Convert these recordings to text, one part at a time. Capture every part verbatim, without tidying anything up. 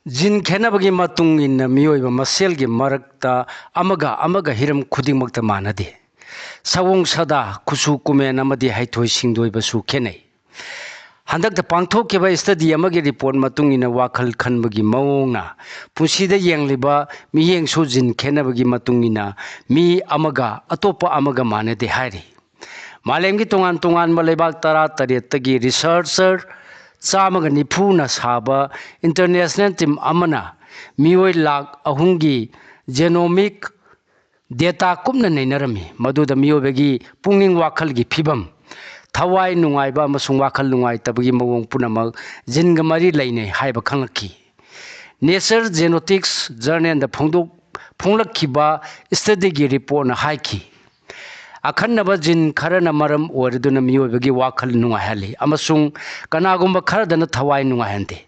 ꯖꯤꯟ ꯈꯦꯠꯅꯕꯒꯤ ꯃꯇꯨꯡ ꯏꯟꯅ ꯃꯤꯑꯣꯏꯕ ꯃꯁꯦꯜꯒꯤ ꯃꯔꯛꯇ ꯑꯃꯒ ꯑꯃꯒ ꯍꯤꯔꯝ ꯈꯨꯗꯤꯡꯃꯛꯇ ꯃꯥꯟꯅꯗꯦ꯫ ꯁꯑꯣꯡ ꯁꯥꯗꯥ, ꯀꯨꯆꯨ ꯀꯨꯃꯦꯟ ꯑꯃꯗꯤ ꯍꯩꯊꯣꯏ ꯁꯤꯡꯊꯣꯏꯕꯁꯨ ꯈꯦꯠꯅꯩ꯫ ꯍꯟꯗꯛꯇ ꯄꯥꯡꯊꯣꯛꯈꯤꯕ study ꯑꯃꯒꯤ report ꯃꯇꯨꯡ ꯏꯟꯅ ꯋꯥꯈꯜ ꯈꯟꯕꯒꯤ ꯃꯑꯣꯡꯅ ꯄꯨꯟꯁꯤꯗ ꯌꯦꯡꯂꯤꯕ ꯃꯤꯠꯌꯦꯡꯁꯨ ꯖꯤꯟ ꯈꯦꯠꯅꯕꯒꯤ ꯃꯇꯨꯡ ꯏꯟꯅ ꯃꯤ ꯑꯃꯒ ꯑꯇꯣꯞꯄ ꯑꯃꯒ ꯃꯥꯟꯅꯗꯦ ꯍꯥꯏꯔꯤ꯫ ꯃꯥꯂꯦꯝꯒꯤ ꯇꯣꯉꯥꯟ ꯇꯣꯉꯥꯟꯕ ꯂꯩꯕꯥꯛ ꯇꯔꯥ ꯇꯔꯦꯠꯇꯒꯤ researcher ꯆꯥꯝꯃꯒ ꯅꯤꯐꯨꯅ ꯁꯥꯕ international team ꯑꯃꯅ ꯃꯤꯑꯣꯏ ꯂꯥꯈ ꯑꯍꯨꯝꯒꯤ genomic data ꯀꯨꯞꯅ ꯅꯩꯅꯔꯝꯃꯤ, ꯃꯗꯨꯗ ꯃꯤꯑꯣꯏꯕꯒꯤ ꯄꯨꯛꯅꯤꯡ ꯋꯥꯈꯜꯒꯤ ꯐꯤꯕꯝ, ꯊꯋꯥꯏ ꯅꯨꯡꯉꯥꯏꯕ ꯑꯃꯁꯨꯡ ꯋꯥꯈꯜ ꯅꯨꯡꯉꯥꯏꯇꯕꯒꯤ ꯃꯑꯣꯡ ꯄꯨꯝꯅꯃꯛ ꯖꯤꯟꯒ ꯃꯔꯤ ꯂꯩꯅꯩ ꯍꯥꯏꯕ ꯈꯪꯂꯛꯈꯤ꯫ Nature Genetics journalꯗ ꯐꯣꯡꯗꯣꯛ-, ꯐꯣꯡꯂꯛꯈꯤꯕ studyꯒꯤ reportꯅ ꯍꯥꯏꯈꯤ, ꯑꯈꯟꯅꯕ ꯖꯤꯟ ꯈꯔꯅ ꯃꯔꯝ ꯑꯣꯏꯔꯗꯨꯅ ꯃꯤꯑꯣꯏꯕꯒꯤ ꯋꯥꯈꯜ ꯅꯨꯡꯉꯥꯏꯍꯜꯂꯤ ꯑꯃꯁꯨꯡ ꯀꯅꯥꯒꯨꯝꯕ ꯈꯔꯗꯅ ꯊꯋꯥꯏ ꯅꯨꯡꯉꯥꯏꯍꯟꯗꯦ꯫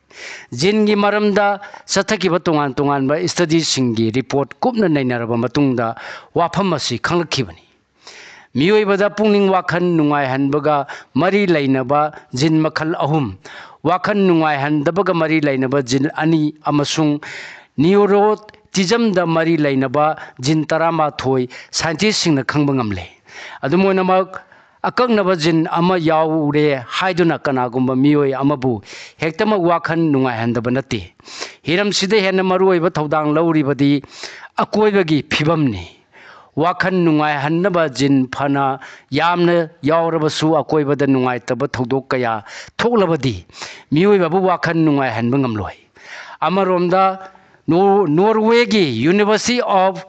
ꯖꯤꯟꯒꯤ ꯃꯔꯝꯗ ꯆꯠꯊꯈꯤꯕ ꯇꯣꯉꯥꯟ ꯇꯣꯉꯥꯟꯕ studyꯁꯤꯡꯒꯤ report ꯀꯨꯞꯅ ꯅꯩꯅꯔꯕ ꯃꯇꯨꯡꯗ ꯋꯥꯐꯝ ꯑꯁꯤ ꯈꯪꯂꯛꯈꯤꯕꯅꯤ꯫ ꯃꯤꯑꯣꯏꯕꯗ ꯄꯨꯛꯅꯤꯡ ꯋꯥꯈꯜ ꯅꯨꯡꯉꯥꯏꯍꯟꯕꯒ ꯃꯔꯤ ꯂꯩꯅꯕ ꯖꯤꯟ ꯃꯈꯜ ꯑꯍꯨꯝ, ꯋꯥꯈꯜ ꯅꯨꯡꯉꯥꯏꯍꯟꯗꯕꯒ ꯃꯔꯤ ꯂꯩꯅꯕ ꯖꯤꯟ ꯑꯅꯤ ꯑꯃꯁꯨꯡ neuroticismꯗ ꯃꯔꯤ ꯂꯩꯅꯕ ꯖꯤꯟ ꯇꯔꯥꯃꯥꯊꯣꯏ scientistꯁꯤꯡꯅ ꯈꯪꯕ ꯉꯝꯂꯦ꯫ ꯑꯗꯨꯝ ꯑꯣꯏꯅꯃꯛ, ꯑꯀꯛꯅꯕ ꯖꯤꯟ ꯑꯃ ꯌꯥꯎꯔꯦ ꯍꯥꯏꯗꯨꯅ ꯀꯅꯥꯒꯨꯝꯕ ꯃꯤꯑꯣꯏ ꯑꯃꯕꯨ ꯍꯦꯛꯇꯃꯛ ꯋꯥꯈꯜ ꯅꯨꯡꯉꯥꯏꯍꯟꯗꯕ ꯅꯠꯇꯦ꯫ ꯍꯤꯔꯝꯁꯤꯗ ꯍꯦꯟꯅ ꯃꯔꯨꯑꯣꯏꯕ ꯊꯧꯗꯥꯡ ꯂꯧꯔꯤꯕꯗꯤ ꯑꯀꯣꯏꯕꯒꯤ ꯐꯤꯕꯝꯅꯤ꯫ ꯋꯥꯈꯜ ꯅꯨꯡꯉꯥꯏꯍꯟꯅꯕ ꯖꯤꯟ ꯐꯅ ꯌꯥꯝꯅ ꯌꯥꯎꯔꯕꯁꯨ, ꯑꯀꯣꯏꯕꯗ ꯅꯨꯡꯉꯥꯏꯇꯕ ꯊꯧꯗꯣꯛ ꯀꯌꯥ ꯊꯣꯛꯂꯕꯗꯤ ꯃꯤꯑꯣꯏꯕꯕꯨ ꯋꯥꯈꯜ ꯅꯨꯡꯉꯥꯏꯍꯟꯕ ꯉꯝꯂꯣꯏ꯫ ꯑꯃꯔꯣꯝꯗ, ꯅꯣ-, ꯅꯣꯔꯋꯦꯒꯤ University of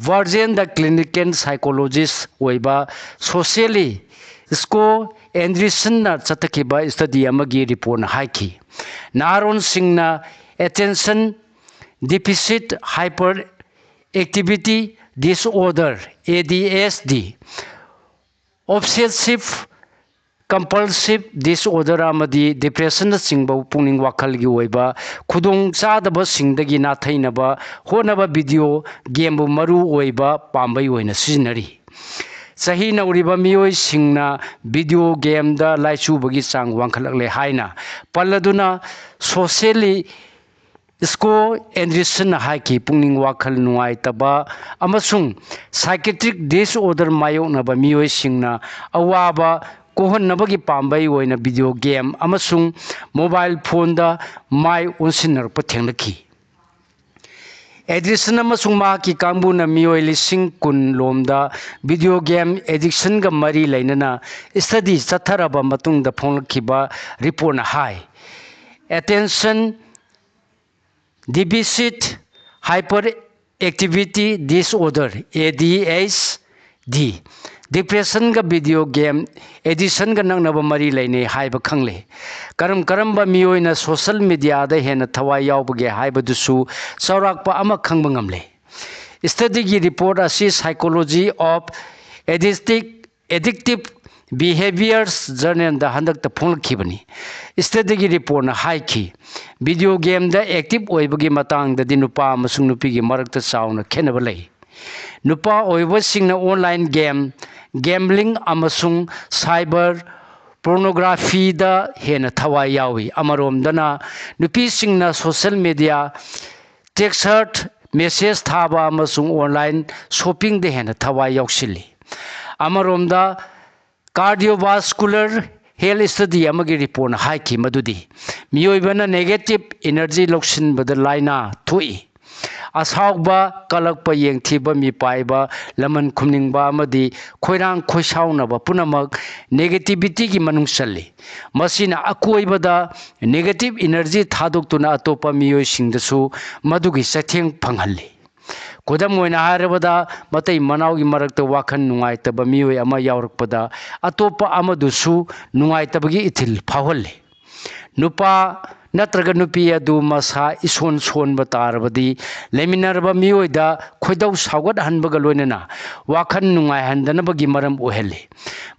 Bergenꯗ clinical psychologist ꯑꯣꯏꯕ Socially Sko Andreassenꯅ ꯆꯠꯊꯈꯤꯕ study ꯑꯃꯒꯤ reportꯅ ꯍꯥꯏꯈꯤ, ꯅꯍꯥꯔꯣꯟꯁꯤꯡꯅ attention deficit hyperactivity disorder, ADHD, obsessive compulsive disorder ꯑꯃꯗꯤ depressionꯅꯆꯤꯡꯕ ꯄꯨꯛꯅꯤꯡ ꯋꯥꯈꯜꯒꯤ ꯑꯣꯏꯕ ꯈꯨꯗꯣꯡ ꯆꯥꯗꯕꯁꯤꯡꯗꯒꯤ ꯅꯥꯊꯩꯅꯕ ꯍꯣꯠꯅꯕ video gameꯕꯨ ꯃꯔꯨ ꯑꯣꯏꯕ ꯄꯥꯝꯕꯩ ꯑꯣꯏꯅ ꯁꯤꯖꯤꯟꯅꯔꯤ꯫ ꯆꯍꯤ ꯅꯧꯔꯤꯕ ꯃꯤꯑꯣꯏꯁꯤꯡꯅ video gameꯗ ꯂꯥꯏꯆꯨꯕꯒꯤ ꯆꯥꯡ ꯋꯥꯡꯈꯠꯂꯛꯂꯦ ꯍꯥꯏꯅ ꯄꯜꯂꯗꯨꯅ, Socially ꯁ꯭ꯀꯣ ꯑꯦꯟꯗ꯭ꯔꯤꯁꯟꯅ ꯍꯥꯏꯈꯤ, ꯄꯨꯛꯅꯤꯡ ꯋꯥꯈꯜ ꯅꯨꯡꯉꯥꯏꯇꯕ ꯑꯃꯁꯨꯡ psychiatric disorder ꯃꯥꯌꯣꯛꯅꯕ ꯃꯤꯑꯣꯏꯁꯤꯡꯅ ꯑꯋꯥꯕ ꯀꯣꯛꯍꯟꯅꯕꯒꯤ ꯄꯥꯝꯕꯩ ꯑꯣꯏꯅ video game ꯑꯃꯁꯨꯡ mobile phoneꯗ ꯃꯥꯏ ꯑꯣꯟꯁꯤꯟꯅꯔꯛꯄ ꯊꯦꯡꯅꯈꯤ꯫ ꯑꯦꯗ꯭ꯔꯤꯁꯟ ꯑꯃꯁꯨꯡ ꯃꯍꯥꯛꯀꯤ ꯀꯥꯡꯕꯨꯅ ꯃꯤꯑꯣꯏ ꯂꯤꯁꯤꯡ ꯀꯨꯟ ꯂꯣꯝꯗ video game addictionꯒ ꯃꯔꯤ ꯂꯩꯅꯅ study ꯆꯠꯊꯔꯕ ꯃꯇꯨꯡꯗ ꯐꯣꯡꯂꯛꯈꯤꯕ reportꯅ ꯍꯥꯏ꯫ Attention deficit hyperactivity disorder, ADHD, depressionꯒ video game addictionꯒ ꯅꯛꯅꯕ ꯃꯔꯤ ꯂꯩꯅꯩ ꯍꯥꯏꯕ ꯈꯪꯂꯦ꯫ ꯀꯔꯝ ꯀꯔꯝꯕ ꯃꯤꯑꯣꯏꯅ social mediaꯗ ꯍꯦꯟꯅ ꯊꯋꯥꯏ ꯌꯥꯎꯕꯒꯦ ꯍꯥꯏꯕꯗꯨꯁꯨ ꯆꯥꯎꯔꯥꯛꯄ ꯑꯃ ꯈꯪꯕ ꯉꯝꯂꯦ꯫ Studyꯒꯤ report ꯑꯁꯤ Psychology of Addictive Addictive Behaviors journalꯗ ꯍꯟꯗꯛꯇ ꯐꯣꯡꯂꯛꯈꯤꯕꯅꯤ꯫ Studyꯒꯤ reportꯅ ꯍꯥꯏꯈꯤ, video gameꯗ active ꯑꯣꯏꯕꯒꯤ ꯃꯇꯥꯡꯗꯗꯤ ꯅꯨꯄꯥ ꯑꯃꯁꯨꯡ ꯅꯨꯄꯤꯒꯤ ꯃꯔꯛꯇ ꯆꯥꯎꯅ ꯈꯦꯠꯅꯕ ꯂꯩ꯫ ꯅꯨꯄꯥ ꯑꯣꯏꯕꯁꯤꯡꯅ online game, gambling ꯑꯃꯁꯨꯡ cyber pornographyꯗ ꯍꯦꯟꯅ ꯊꯋꯥꯏ ꯌꯥꯎꯏ꯫ ꯑꯃꯔꯣꯝꯗꯅ ꯅꯨꯄꯤꯁꯤꯡꯅ social media, text message ꯊꯥꯕ ꯑꯃꯁꯨꯡ online shoppingꯗ ꯍꯦꯟꯅ ꯊꯋꯥꯏ ꯌꯥꯎꯁꯤꯜꯂꯤ꯫ ꯑꯃꯔꯣꯝꯗ cardiovascular health study ꯑꯃꯒꯤ reportꯅ ꯍꯥꯏꯈꯤ ꯃꯗꯨꯗꯤ ꯃꯤꯑꯣꯏꯕꯅ negative energy ꯂꯧꯁꯤꯟꯕꯗ ꯂꯥꯏꯅꯥ ꯊꯣꯛꯏ꯫ ꯑꯁꯥꯎꯕ, ꯀꯂꯛꯄ, ꯌꯦꯡꯊꯤꯕ, ꯃꯤꯄꯥꯏꯕ, ꯂꯃꯟ ꯈꯨꯝꯅꯤꯡꯕ ꯑꯃꯗꯤ ꯈꯣꯏꯔꯥꯡ ꯈꯣꯏꯁꯥꯎꯅꯕ ꯄꯨꯝꯅꯃꯛ negativityꯒꯤ ꯃꯅꯨꯡ ꯆꯜꯂꯤ꯫ ꯃꯁꯤꯅ ꯑꯀꯣꯏꯕꯗ negative energy ꯊꯥꯗꯣꯛꯇꯨꯅ ꯑꯇꯣꯞꯄ ꯃꯤꯑꯣꯏꯁꯤꯡꯗꯁꯨ ꯃꯗꯨꯒꯤ ꯆꯩꯊꯦꯡ ꯐꯪꯍꯜꯂꯤ꯫ ꯈꯨꯗꯝ ꯑꯣꯏꯅ ꯍꯥꯏꯔꯕꯗ, ꯃꯇꯩ ꯃꯅꯥꯎꯒꯤ ꯃꯔꯛꯇ ꯋꯥꯈꯜ ꯅꯨꯡꯉꯥꯏꯇꯕ ꯃꯤꯑꯣꯏ ꯑꯃ ꯌꯥꯎꯔꯛꯄꯗ ꯑꯇꯣꯞꯄ ꯑꯃꯗꯨꯁꯨ ꯅꯨꯡꯉꯥꯏꯇꯕꯒꯤ ꯏꯊꯤꯜ ꯐꯥꯎꯍꯜꯂꯤ꯫ ꯅꯨꯄꯥ ꯅꯠꯇ꯭ꯔꯒ ꯅꯨꯄꯤ ꯑꯗꯨ ꯃꯁꯥ ꯏꯁꯣꯟ ꯁꯣꯟꯕ ꯇꯥꯔꯕꯗꯤ ꯂꯩꯃꯤꯟꯅꯔꯕ ꯃꯤꯑꯣꯏꯗ ꯈꯣꯏꯗꯧ ꯁꯥꯎꯒꯠꯍꯟꯕꯒ ꯂꯣꯏꯅꯅ ꯋꯥꯈꯜ ꯅꯨꯡꯉꯥꯏꯍꯟꯗꯅꯕꯒꯤ ꯃꯔꯝ ꯑꯣꯏꯍꯜꯂꯤ꯫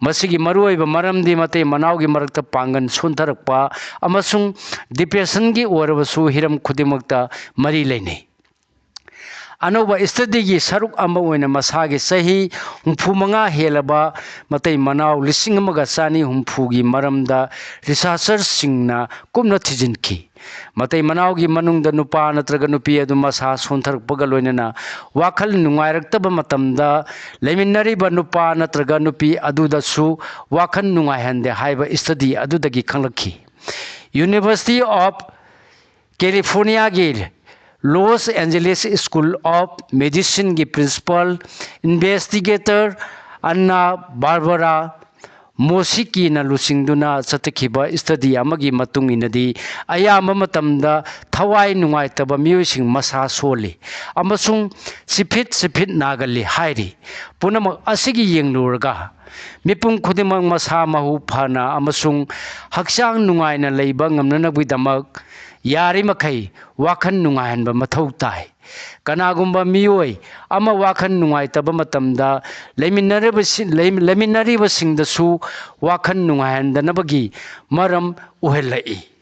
ꯃꯁꯤꯒꯤ ꯃꯔꯨꯑꯣꯏꯕ ꯃꯔꯝꯗꯤ ꯃꯇꯩ ꯃꯅꯥꯎꯒꯤ ꯃꯔꯛꯇ ꯄꯥꯡꯒꯜ ꯁꯣꯟꯊꯔꯛꯄ ꯑꯃꯁꯨꯡ depressionꯒꯤ ꯑꯣꯏꯔꯕꯁꯨ ꯍꯤꯔꯝ ꯈꯨꯗꯤꯡꯃꯛꯇ ꯃꯔꯤ ꯂꯩꯅꯩ꯫ ꯑꯅꯧꯕ studyꯒꯤ ꯁꯔꯨꯛ ꯑꯃ ꯑꯣꯏꯅ ꯃꯁꯥꯒꯤ ꯆꯍꯤ ꯍꯨꯝꯐꯨ ꯃꯉꯥ ꯍꯦꯜꯂꯕ ꯃꯇꯩ ꯃꯅꯥꯎ ꯂꯤꯁꯤꯡ ꯑꯃꯒ ꯆꯅꯤ ꯍꯨꯝꯐꯨꯒꯤ ꯃꯔꯝꯗ researcherꯁꯤꯡꯅ ꯀꯨꯞꯅ ꯊꯤꯖꯤꯟꯈꯤ꯫ ꯃꯇꯩ ꯃꯅꯥꯎꯒꯤ ꯃꯅꯨꯡꯗ ꯅꯨꯄꯥ ꯅꯠꯇ꯭ꯔꯒ ꯅꯨꯄꯤ ꯑꯗꯨ ꯃꯁꯥ ꯁꯣꯟꯊꯔꯛꯄꯒ ꯂꯣꯏꯅꯅ ꯋꯥꯈꯜ ꯅꯨꯡꯉꯥꯏꯔꯛꯇꯕ ꯃꯇꯝꯗ ꯂꯩꯃꯤꯟꯅꯔꯤꯕ ꯅꯨꯄꯥ ꯅꯠꯇ꯭ꯔꯒ ꯅꯨꯄꯤ ꯑꯗꯨꯗꯁꯨ ꯋꯥꯈꯜ ꯅꯨꯡꯉꯥꯏꯍꯟꯗꯦ ꯍꯥꯏꯕ study ꯑꯗꯨꯗꯒꯤ ꯈꯪꯂꯛꯈꯤ꯫ University of Californiaꯒꯤ Los Angeles School of Medicineꯒꯤ principal investigator Anna Barbara Mosickiꯅ ꯂꯨꯆꯤꯡꯗꯨꯅ ꯆꯠꯊꯈꯤꯕ study ꯑꯃꯒꯤ ꯃꯇꯨꯡ ꯏꯟꯅꯗꯤ, ꯑꯌꯥꯝꯕ ꯃꯇꯝꯗ ꯊꯋꯥꯏ ꯅꯨꯡꯉꯥꯏꯇꯕ ꯃꯤꯑꯣꯏꯁꯤꯡ ꯃꯁꯥ ꯁꯣꯜꯂꯤ ꯑꯃꯁꯨꯡ ꯆꯤꯐꯤꯠ ꯆꯤꯐꯤꯠ ꯅꯥꯒꯜꯂꯤ ꯍꯥꯏꯔꯤ꯫ ꯄꯨꯝꯅꯃꯛ ꯑꯁꯤꯒꯤ ꯌꯦꯡꯂꯨꯔꯒ, ꯃꯤꯄꯨꯝ ꯈꯨꯗꯤꯡꯃꯛ ꯃꯁꯥ ꯃꯎ ꯐꯅ ꯑꯃꯁꯨꯡ ꯍꯛꯆꯥꯡ ꯅꯨꯡꯉꯥꯏꯅ ꯂꯩꯕ ꯉꯝꯅꯅꯕꯒꯤꯗꯃꯛ ꯌꯥꯔꯤꯃꯈꯩ ꯋꯥꯈꯜ ꯅꯨꯡꯉꯥꯏꯍꯟꯕ ꯃꯊꯧ ꯇꯥꯏ꯫ ꯀꯅꯥꯒꯨꯝꯕ ꯃꯤꯑꯣꯏ ꯑꯃ ꯋꯥꯈꯜ ꯅꯨꯡꯉꯥꯏꯇꯕ ꯃꯇꯝꯗ, ꯂꯩꯃꯤꯟꯅꯔꯤꯕꯁꯤ-, ꯂꯩ-, ꯂꯩꯃꯤꯟꯅꯔꯤꯕꯁꯤꯡꯗꯁꯨ ꯋꯥꯈꯜ ꯅꯨꯡꯉꯥꯏꯍꯟꯗꯅꯕꯒꯤ ꯃꯔꯝ ꯑꯣꯏꯍꯜꯂꯛꯏ꯫